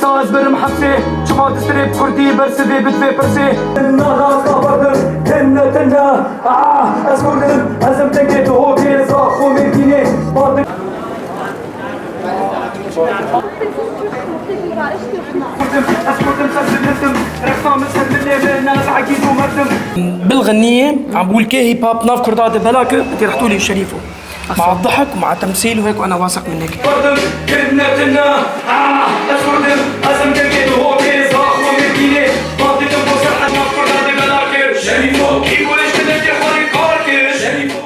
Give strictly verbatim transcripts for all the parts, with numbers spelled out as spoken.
Ez birim hepsê, çima distirê bi kurdî bersivê bi divê pirsê. Nara xabardim, tinne tinne, ah, ez kurdim, ez im dengê tu hokê, zax û mêrdînê, bardim. Kurdim, ez kurdim, ser bilitim, rexta min ser milê min, ez egîd û merdim. بالغنية عم بقول كي هيب هوب ناف كردات بلاك، بدي رح تقولي شريفو. مع الضحك ومع التمثيل وهيك، وأنا واثق منك. Kurdim, tinne tinne, ah, ez kurdim, ez im dengê tu hokê, zax û mêrdînê, bardim bo ser hema kurda de bela kir. Şerîfo, î bu eşkine te xwarî kar kir. Şerîfo.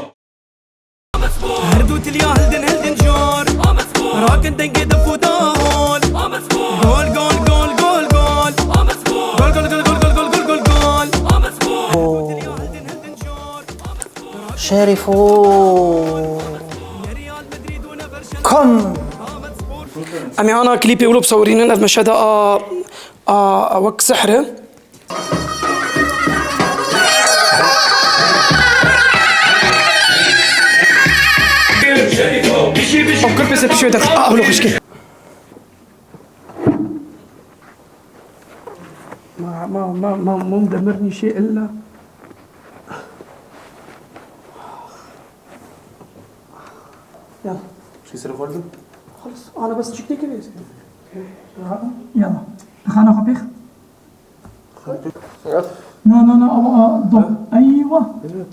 Her du tiliya hildin hildin jar. Rakin dengê def û dahol. Gol, gol, gol, gol, gol. Gol, gol, gol, gol. Şerîfo. Kom. Em ê ana klîpê wilo bisewirînin, ev meşheda a, a, a wek sihr e. Ew kir pêse pişiyo dex. Ah, wilo xişkê. Ma, ma, ma, ma, mum demir nîşê illa. Yalla. Şî sirf vardı. Xalas, ana bes çik têkevê. Yalla. Dixana xwe pêx. No, no, no, awa, a, do. Eywa.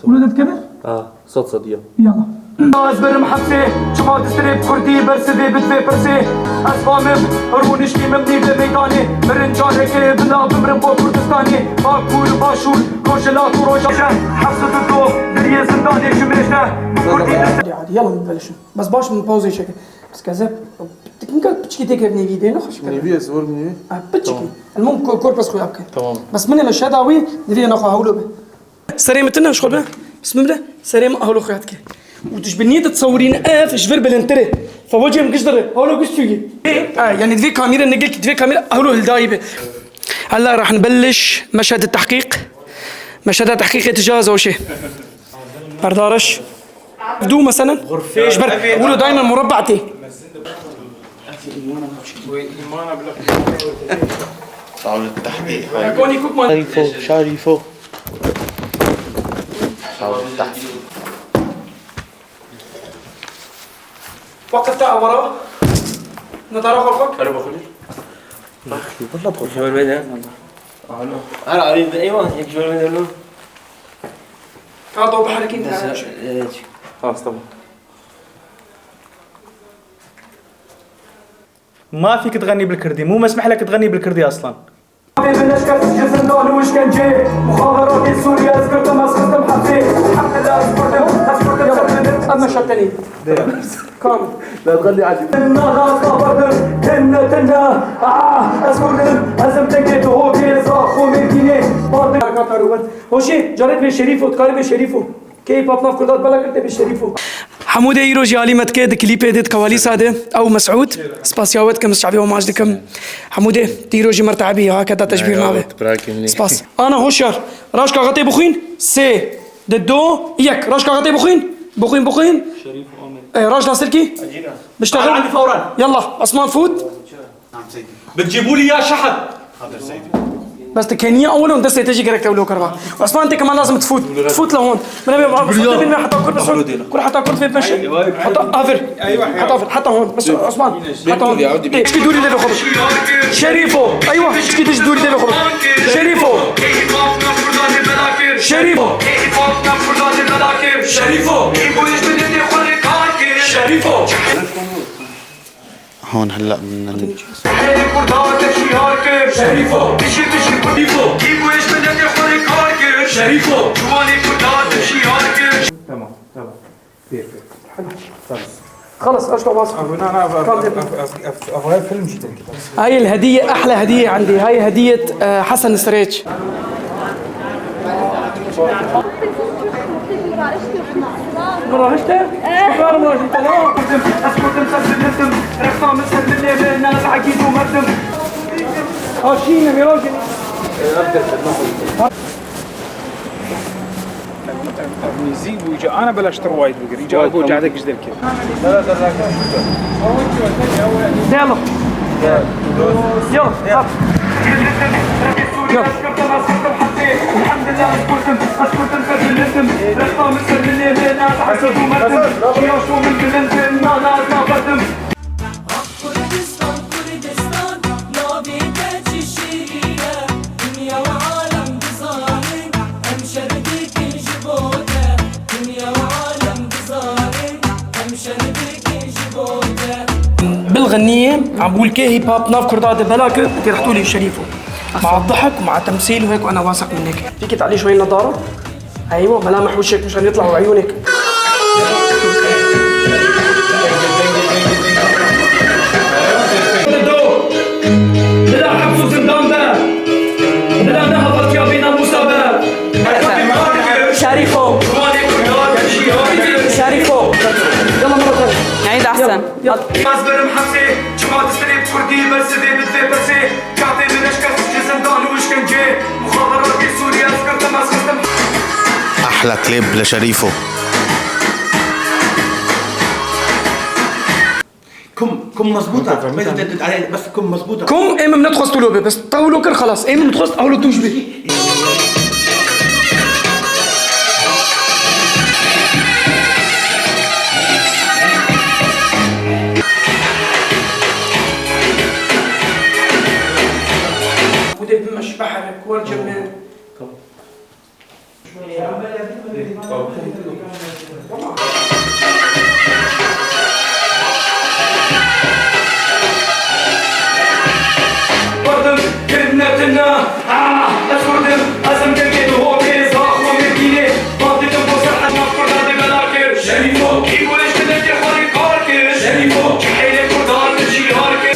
Wilo de dikeve? Ha, sed sed ya. Yalla. Ez birim hepsê, çima distirê bi kurdî bersivê bi divê pirsê. Ez famim, rûniştî min nîv li meydanê. Mirin carekê bila bimrim bo Kurdistanê. Bakur, başûr, rojhilat û rojavê. Heft û du, diriyê zindanê ji mêj de. Bi kurdî distirê. Hadi, hadi, yalla, min beleşin. Bes baş min pawzê çekin. Bes kezeb, tu hinka piçkî têkevnî vîdê, ne xweş kere. Nîvî ez zor nîvî. Ha, piçkî. Tamam. El mum ko-, korpes xwe yapke. Tamam. Bes min ê meşe dawî, divê ne xwe hewlo be. Serê min tine, ji xwe be. Bes min bide, serê min hewlo xwe yatke. Û tu ji biniyê de tsewirîn ev ji vir bilindtir e. Fewecê min giş dire, hewlo giş çûyî. E, e, yani divê kamîre negil ki, divê kamîre hewlo hildayî be. هلا رح نبلش مشهد التحقيق. مشهد التحقيق اتجاه زوجي. بردارش. دو مثلًا. غرفة. ايش بر-، قولوا دايمًا مربعتي. صعب التحقيق. كوني كوك مان. شريفو، شريفو. صعب التحقيق. وقف تاع ورا. نظارة خلفك. أنا بخلي. والله بخلي. جوال ميدا. أنا عريض، أيوة، هيك جوال ميدا، لا. تعال ضوء بحرك انت. بس، آه، خلاص، تمام. ما فيك تغني بالكردي، مو مسمح لك تغني بالكردي أصلًا. Ev meşettenî. Kam? لا تغني عادي. Nara xabardim, tinne tinne. Ah, ez kurdim, ez im dengê tu hokê, zax û mêrdînê. Bardim. Hoşê, carek bê Şerîfo, dikarî bê Şerîfo. Keyf hat nav Kurdat bela kir te bi Şerîfo. Hemû dê îro jî alî me dike di klîpê de, di kewalîsa de. Ew Mesûd, spasiya we dikim, ji çavê we maç dikim. Hemû dê, tu îro jî mertebî, ha, keda te ji bîr nabe. Spas. Ana hoşyar, raş kaxetê bixwîn, sê, di, do, yek. Raş kaxetê bixwîn, bixwîn, bixwîn. E, raş lastirkî. Biştexil. Yalla, Esman fût. بتجيبوا لي اياه شحن. حاضر سيدي. بس تكنيه اول وانت سيتجي قرك تولو كربا. عثمان، انت كمان لازم تفوت، تفوت لهون. من ابي ابي حتى كل بس كل حتى كل في مشي. حتى افر. حتى افر، حتى هون بس عثمان. حتى هون. تشكي دوري ديفي خبر. شريفو، ايوه، تشكي ديش دوري ديفي خبر. شريفو. شريفو. شريفو. شريفو. هون هلأ بدنا نيجي. تمام، تمام. كيف، كيف؟ خلص. خلص، اشطح واصل. أبو، لا، لا، أبو، أبو، أبو، أبو، هاي فيلم جديد. هاي الهدية، أحلى هدية عندي. هاي هدية، آه، حسن سريج. مراهشته؟ شكرا مراهشته. لا، قدم، اسكت، مسلسل، نسم، رقصة، مسلسل، بالليل، الناس عقيد ومردم. هاشينا، ميراجي. Nêzî bû, îca ana belaş tir wayî bigir. Îca go cadek ji derkê. Delo. Yo. Kurdistan, Kurdistan, navê te çi şîrîn e, dinya û alem dizanin, em şer dikin ji bo te, dinya û alem dizanin, em şer dikin ji bo te. Bil xiniyê, em wulkê hip hop nav Kurda de bela kir, tê rehtu lê Şerîfo. مع الضحك ومع التمثيل وهيك، وأنا واثق منك. فيك تعلي شوي النظارة؟ أيوة، ملامح وشك مشان يطلعوا عيونك. Bila heps û zindan be, bila nehevat ya bênamûsa be. Şerîfo. Şerîfo. Yalla, mara tane. عيد أحسن. Ez berim hepsê, çima distrê bi kurdî, bersivê bidvê pirsê, katê min eşkest ji zindan û işkencê, muxaberatê Sûriyê ez girtim, ez xistim. أحلى كليب لشريفو. كم، كم مزبوطة. بس، بس كم مزبوطة. كم، إيه، من تخص طلوبة، بس طولوا كر خلاص، إيه، من تخص طولوا توش بي. ودي بمش بحرك والجنة. Kurdim, kirine tine, ah, ez kurdim, ez im dengê di hokê, zax û mêrdînê, van dikim bo ser hema kurda de bela kir. Şerîfo, î weş dilekê xwe rê kar kir. Şerîfo, çi heylê kurdan min jî yar kir.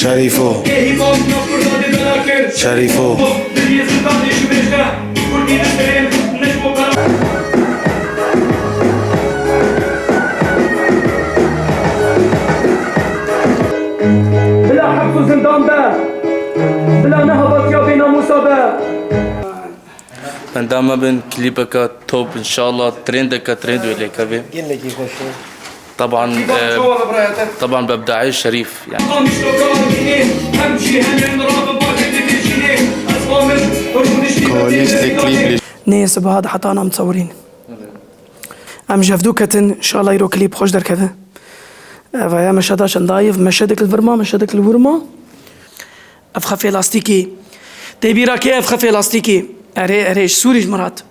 Şerîfo. Ê hîvan na kurda de bela kir. Şerîfo. Diliyê zindanê ji mêj de, kurdî distrên, ne ji bo bela. Bila heps û zindan be, bila nehabatiya bênamûsa be. Benda me bin klîpeka top, înşallah trendeka trend wê lê keve. Gelekî xweş e. Taban, e, taban bi ebdayê Şerîf, yani. Kolîs li klîp li Nê sibaha de heta nam tsewirîn. Em ji hevdû ketin, înşallah îro klîp xweş derkeve. Ev heye meşeda çendayî, meşedek li vir ma, meşedek li wir ma. Ev xefê lastîkî. Tê bîra kê ev xefê lastîkî? Erê, erê, ji Sûrî ji Mirat.